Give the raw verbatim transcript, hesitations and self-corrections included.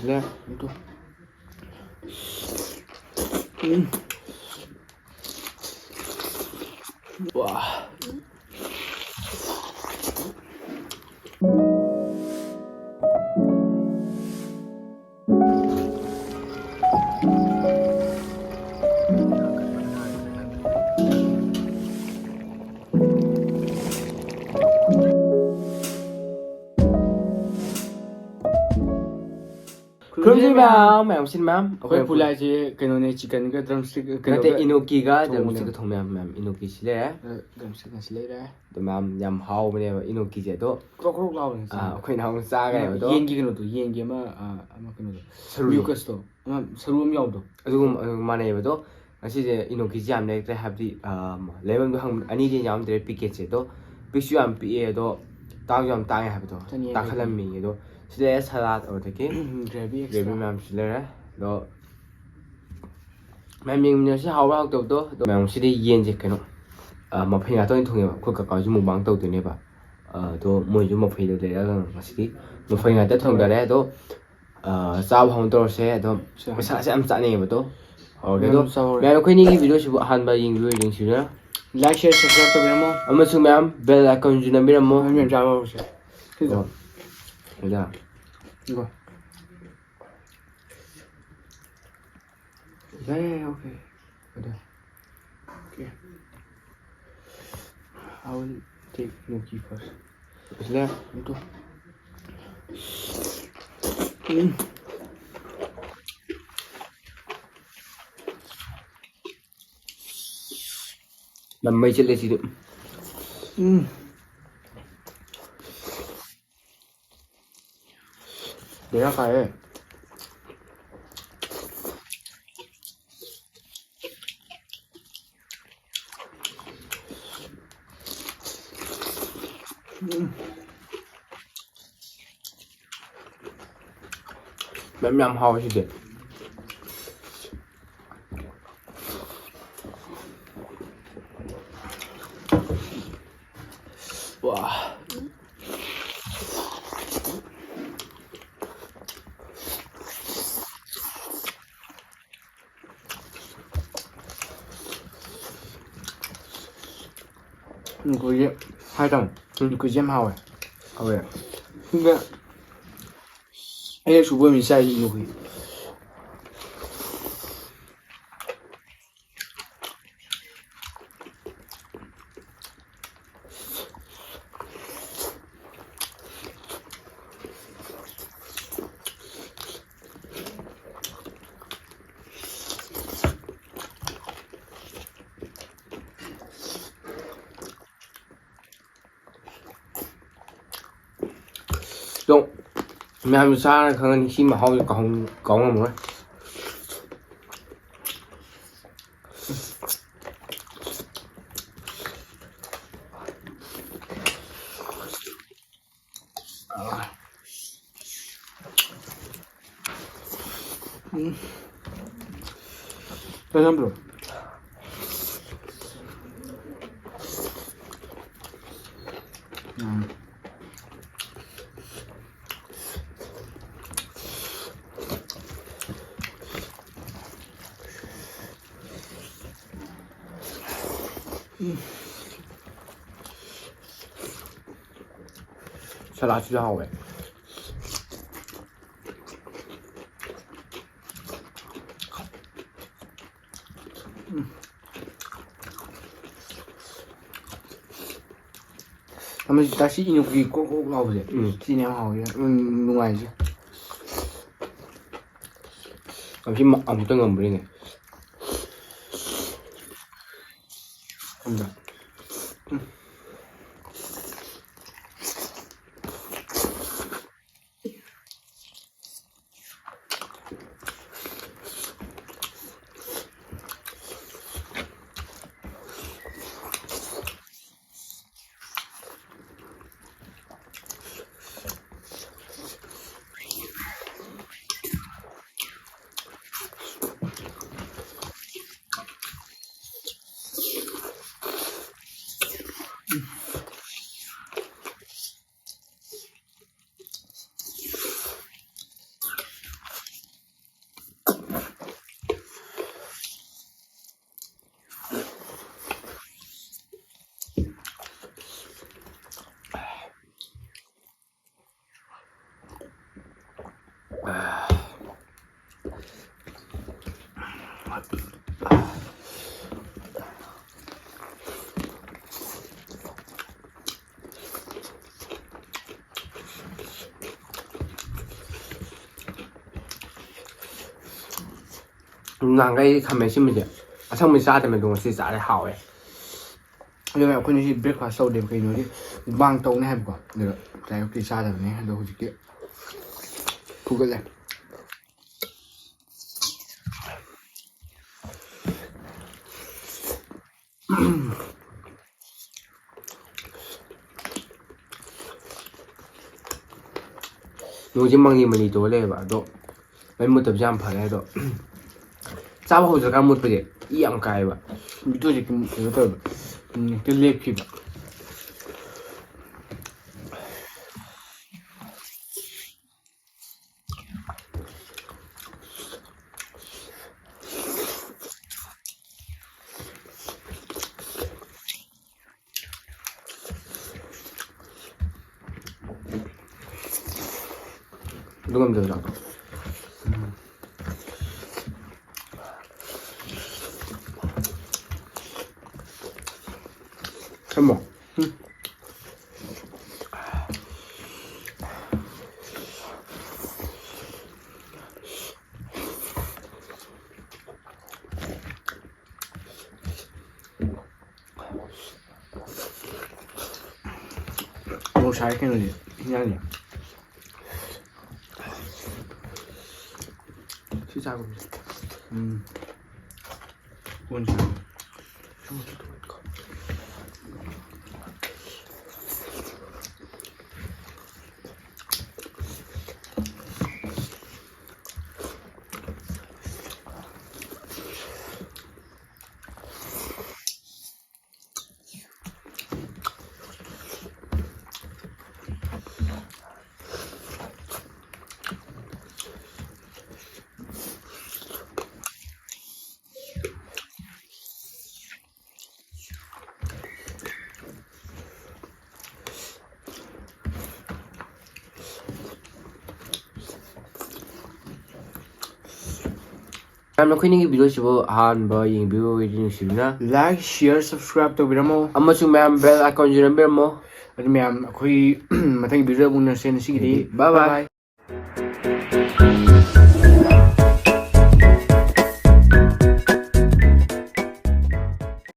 ꯁꯤꯗ ꯎꯝ꯫ ꯋꯥ꯫ ꯈꯨꯔꯨꯝꯖꯔꯤ ꯃꯌꯥꯝ, ꯃꯌꯥꯝ ꯁꯤꯟ ꯃꯌꯥꯝ꯫ ꯑꯩꯈꯣꯏ ꯑꯩꯈꯣꯏ ꯄꯨꯂꯥꯏꯁꯦ ꯀꯩꯅꯣꯅꯦ, chicken ꯒ drumstick ꯀꯩꯅꯣꯒ ꯅꯠꯇꯦ, ꯏꯅꯣꯀꯤꯒ ꯊꯣꯡꯕꯅꯦ꯫ Drumstick ꯀ ꯊꯣꯡꯕ ꯃꯌꯥꯝ, ꯃꯌꯥꯝ ꯏꯅꯣꯀꯤꯁꯤ ꯂꯩꯔꯦ꯫ ꯑ, drumstick ꯑꯁꯤ ꯂꯩꯔꯦ꯫ ꯑꯗꯣ ꯃꯌꯥꯝ ꯌꯥꯝ ꯍꯥꯎꯕꯅꯦꯕ ꯏꯅꯣꯀꯤꯁꯦ꯫ ꯑꯗꯣ, ꯀ꯭ꯔꯣꯛ ꯀ꯭ꯔꯣꯛ ꯂꯥꯎꯕꯅꯦ ꯑꯥ, ꯆꯥꯕ꯫ ꯑꯩꯈꯣꯏ ꯅꯍꯥꯟꯃꯨꯛ ꯆꯥꯈ꯭ꯔꯦꯕ ꯑꯗꯣ꯫ ꯌꯦꯟꯒꯤ ꯀꯩꯅꯣꯗꯣ, ꯌꯦꯟꯒꯤ ꯑꯃ, ꯑ, ꯑꯃ ꯀꯩꯅꯣꯗꯣ꯫ ꯁꯔꯨꯗꯣ꯫ Mucus ꯇꯣ꯫ ꯑꯃ ꯁꯔꯨ ꯑꯃ ꯌꯥꯎꯕꯗꯣ꯫ ꯑꯗꯨꯒꯨꯝ-, ꯑꯗꯨꯒ ꯃꯥꯟꯅꯩꯌꯦꯕ꯫ ꯑꯗꯣ ꯉꯁꯤꯁꯦ ꯏꯅꯣꯀꯤꯁꯦ ꯌꯥꯝ ꯂꯩꯔꯛꯇ꯭ꯔꯦ, ꯍꯥꯏꯕꯗꯤ, ꯑ, ꯂꯩꯐꯝꯗꯣ ꯍꯪ-, ꯑꯅꯤꯗꯤ ꯌꯥꯝꯗ꯭ꯔꯦ packet ꯁꯦ꯫ ꯑꯗꯣ piece ꯁꯨ ꯌꯥꯝ ꯄꯤꯛꯑꯦ, ꯑꯗꯣ ꯇꯥꯡꯁꯨ ꯌꯥꯝ ꯇꯥꯡꯉꯦ ꯍꯥꯏꯕꯗꯣ꯫ ꯆꯅꯤ ꯌꯥꯡꯈꯩ꯫ ꯇꯥꯡꯈꯠꯂꯝꯃꯤ꯫ ꯑꯗꯣ ꯁꯤꯗ ꯂꯩꯔꯦ salad ꯑꯗꯒꯤ ꯎꯝ, gravy extra꯫ Gravy ꯃꯌꯥꯝꯁꯨ ꯂꯩꯔꯦ꯫ ꯑꯗꯣ ꯃꯌꯥꯝ ꯌꯦꯡꯃꯤꯟꯅꯔꯁꯤ ꯍꯥꯎꯕ꯭ꯔꯥ ꯍꯥꯎꯇꯕꯗꯣ꯫ ꯑꯗꯣ ꯃꯌꯥꯝ ꯁꯤꯗꯤ ꯌꯦꯟꯁꯦ ꯀꯩꯅꯣ, ꯑ, ꯃꯐꯩ ꯉꯥꯛꯇ ꯑꯣꯏꯅ ꯊꯣꯡꯉꯦꯕ꯫ ꯑꯩꯈꯣꯏ ꯀꯀꯥꯁꯨ mukbang ꯇꯧꯗꯣꯏꯅꯦꯕ꯫ ꯑ, ꯑꯗꯣ ꯃꯣꯏꯁꯨ ꯃꯐꯩꯗꯣ ꯂꯩꯔꯛꯑꯒ ꯉꯁꯤꯗꯤ ꯃꯐꯩ ꯉꯥꯛꯇ ꯊꯣꯡꯗꯔꯦ꯫ ꯑꯗꯣ, ꯑ, ꯆꯥꯕ ꯍꯧꯅ ꯇꯧꯔꯁꯦ꯫ ꯑꯗꯣ ꯁꯦ꯫ ꯄꯩꯁꯥꯁꯦ ꯌꯥꯝ ꯆꯥꯅꯩꯌꯦꯕ꯫ ꯑꯗꯣ ꯍꯧꯔꯒꯦ꯫ ꯑꯗꯣ ꯌꯥꯝ ꯆꯥꯍꯧꯔꯦ꯫ ꯃꯌꯥꯝ ꯑꯩꯈꯣꯏ ꯑꯅꯤꯒꯤ video ꯁꯤꯕꯨ ꯑꯍꯥꯟꯕ ꯌꯦꯡꯕꯤꯌꯨ, ꯌꯦꯡꯁꯤꯕꯤꯌꯨ꯫ Like, share, subscribe ꯇꯧꯕꯤꯔꯝꯃꯣ꯫ ꯑꯃꯁꯨꯡ ꯃꯌꯥꯝ bell icon ꯁꯨ ꯅꯝꯕꯤꯔꯝꯃꯣ꯫ ꯃꯌꯥꯝ ꯌꯥꯝ ꯆꯥꯕ ꯍꯧꯔꯁꯦ꯫ ꯁꯤꯗ꯫ ꯑꯣ꯫ ꯌꯥ꯫ ꯏꯒꯣ꯫ ꯌꯥꯔꯦ, ꯌꯥꯔꯦ, okay. Okay. Okay. I will take gnocchi first. ꯂꯣꯏꯁꯤꯜꯂꯦ꯫ ꯑꯗꯨ꯫ ꯎꯝ꯫ ꯂꯝ ꯃꯩ ꯆꯠꯂꯦ ꯁꯤꯗꯤ꯫ ꯎꯝ꯫ ꯕꯦꯔꯥ ꯀꯥꯏꯌꯦ꯫ ꯃꯌꯥꯝ ꯌꯥꯝ ꯍꯥꯎꯋꯦ ꯁꯤꯗꯤ꯫ ꯋꯥ꯫ ꯏꯟꯀꯨꯏꯁꯦ ꯍꯥꯏꯇꯥꯔꯦ, ꯏꯟꯀꯨꯏꯁꯦ ꯌꯥꯝ ꯍꯥꯎꯋꯦ꯫ ꯍꯥꯎꯋꯦ꯫ ꯑꯗꯨꯒ ꯑꯩꯅ ꯁꯨꯕ ꯑꯣꯏꯅ ꯆꯥꯏꯁꯦ ꯏꯟꯀꯨꯏ꯫ ꯑꯗꯣ ꯃꯌꯥꯝꯁꯨ ꯆꯥꯔ ꯈꯪꯉꯅꯤ ꯁꯤ ꯃꯍꯥꯎꯁꯦ ꯀꯥꯎꯍꯧ-, ꯀꯥꯎ ꯉꯝꯃꯔꯣꯏ꯫ ꯎꯝ꯫ ꯀꯩꯅꯣ ꯕ꯭ꯔꯣ? ꯎꯝ꯫ ꯁꯂꯥꯠꯁꯨ ꯌꯥꯎꯋꯦ꯫ ꯑꯃꯁꯤ ꯇꯥꯁꯤ ꯏꯅꯨꯒꯤ ꯀ꯭ꯔꯣꯛ ꯀ꯭ꯔꯣꯛ ꯂꯥꯎꯕꯁꯦ꯫ ꯎꯝ꯫ ꯁꯤꯅꯦ ꯌꯥꯝ ꯍꯥꯎꯋꯦ꯫ ꯎꯝ, ꯅꯨꯡꯉꯥꯏꯔꯤꯁꯦ꯫ ꯌꯥꯝ ꯊꯤ ꯃ-, ꯑꯃꯨꯛꯇ ꯉꯝꯕ꯭ꯔꯤꯅꯦ꯫ ꯈꯪꯕ꯭ꯔꯥ? ꯎꯝ꯫ ꯅꯍꯥꯟꯈꯩ ꯈꯥꯃꯦꯟ ꯑꯁꯤꯟꯕꯁꯦ ꯑꯁꯪꯕꯁꯦ ꯆꯥꯗꯕꯅꯦ, ꯑꯗꯣ ꯉꯁꯤ ꯆꯥꯔꯦ, ꯍꯥꯎꯋꯦ꯫ ꯑꯗꯨꯒ ꯑꯩꯈꯣꯏꯅ ꯁꯤ breakfast ꯇꯧꯗꯦꯕ, ꯀꯩꯅꯣꯒꯤ mukbang ꯇꯧꯅꯤ ꯍꯥꯏꯕꯀꯣ, ꯑꯗꯨꯒ ꯉꯁꯥꯏ ꯑꯌꯨꯛꯇꯤ ꯆꯥꯗꯕꯅꯦ, ꯑꯗꯣ ꯍꯧꯖꯤꯛꯇꯤ ꯐꯨꯒꯠꯂꯦ꯫ ꯅꯣꯡꯁꯦ ꯃꯪꯂꯤ ꯃꯪꯂꯤ ꯇꯧꯔ ꯂꯩꯌꯦꯕ, ꯑꯗꯣ ꯃꯩ ꯃꯨꯠꯇꯕꯁꯦ ꯌꯥꯝ ꯐꯔꯦ꯫ ꯑꯗꯣ ꯆꯥꯕ ꯍꯧꯗ꯭ꯔꯀꯥꯟ ꯃꯨꯠꯄꯁꯦ ꯏ ꯌꯥꯝ ꯀꯥꯏꯌꯦꯕ꯫ ꯚꯤꯗꯤꯑꯣꯁꯦ ꯀꯩꯅꯣ ꯇꯧꯋꯦꯕ, ꯎꯝ, ꯍꯦꯛꯇ ꯂꯦꯞꯈꯤꯕ꯫ ꯑꯗꯨ ꯉꯝꯗꯕꯗꯣ꯫ ꯁꯝꯃꯣ꯫ ꯎꯝ꯫ ꯃꯣꯔꯣꯛ ꯁꯥꯏ ꯀꯩꯅꯣꯗꯤ, ꯍꯤꯟꯖꯥꯡꯗꯤ꯫ ꯁꯤ ꯆꯥꯒꯨꯝꯁꯦ꯫ ꯎꯝ꯫ ꯀꯣꯟ ꯆꯥ꯫ ꯃꯌꯥꯝ, ꯅꯈꯣꯏꯅꯤꯒꯤ video ꯁꯤꯕꯨ ꯑꯍꯥꯟꯕ ꯌꯦꯡꯕꯤꯔꯨꯕꯒꯤ ꯅꯨꯡꯁꯤꯕꯤꯅ Like, share, subscribe ꯇꯧꯕꯤꯔꯝꯃꯣ. ꯑꯃꯁꯨꯡ ꯃꯌꯥꯝ bell icon ꯁꯨ ꯅꯝꯕꯤꯔꯝꯃꯣ꯫ ꯑꯗꯨ ꯃꯌꯥꯝ, ꯑꯩꯈꯣꯏ ꯃꯊꯪꯒꯤ video ꯎꯅꯔꯁꯦ꯫ ꯉꯁꯤꯒꯤꯗꯤ Bye bye.